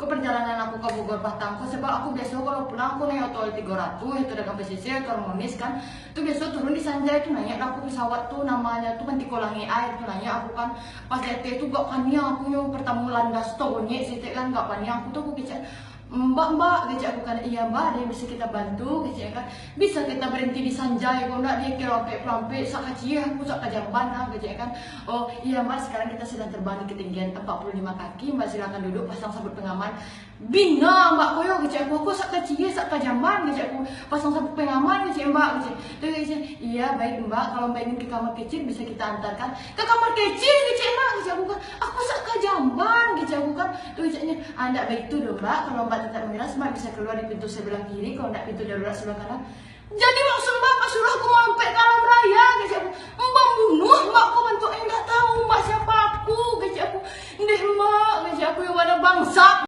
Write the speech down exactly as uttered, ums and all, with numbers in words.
Ko perjalanan aku ka Bogor patang ko, sebab aku biaso kalau pulang aku naiak oto L tigo ratus, itu dagang pesisir, itu harmonis kan. Tu biaso turun di Sanjai tu, naiak lah aku pesawat tu, namanyo tu Mantiko Langik Air tu, naiak aku kan. Pas di ateh tu gak paniang aku nyo, pertamo landas tu bonyek sitek kan, gak paniang aku tu, aku kecek, "Mbak, mbak," kecek aku kan. "Iya mbak, ada yang bisa kita bantu?" kecek kan. "Bisa kita berhenti di Sanjai ko ndak?" Dia kelampek-kelampek, sak kaciah aku, sak ka jamban lah kecek kan. "Oh iya mbak, sekarang kita sedang terbang di ketinggian empat puluh lima kaki, mbak silakan duduk, pasang sabuk pengaman." "Bina mbak ko yo," kecek aku, "aku sak kaciah, sak ka jamban," kecek aku, "pasang sabuk pengaman," kecek mbak, kecek. Tu kecek, "Iya baik mbak, kalau mbak ingin ke kamar kecil bisa kita antarkan." "Ke kamar kecil?" kecek mbak, kecek aku kan. "Aku sak ka jamban," kecek aku kan. Tu keceknyo, "Ah, ndak baitu doh mbak, kalau mbak tetap mengeras, mbak bisa keluar di pintu sebelah kiri, kalau ndak pintu darurat sebelah kanan." "Jadi maksud mbak, mbak suruh aku marompet ka alam raya?" kecek aku. "Mbak bunuh mbak ko bantuak, eh, ndak tahu mbak siapa aku," kecek aku. "Ndeh mbak," kecek aku, "yo wadah bangsa."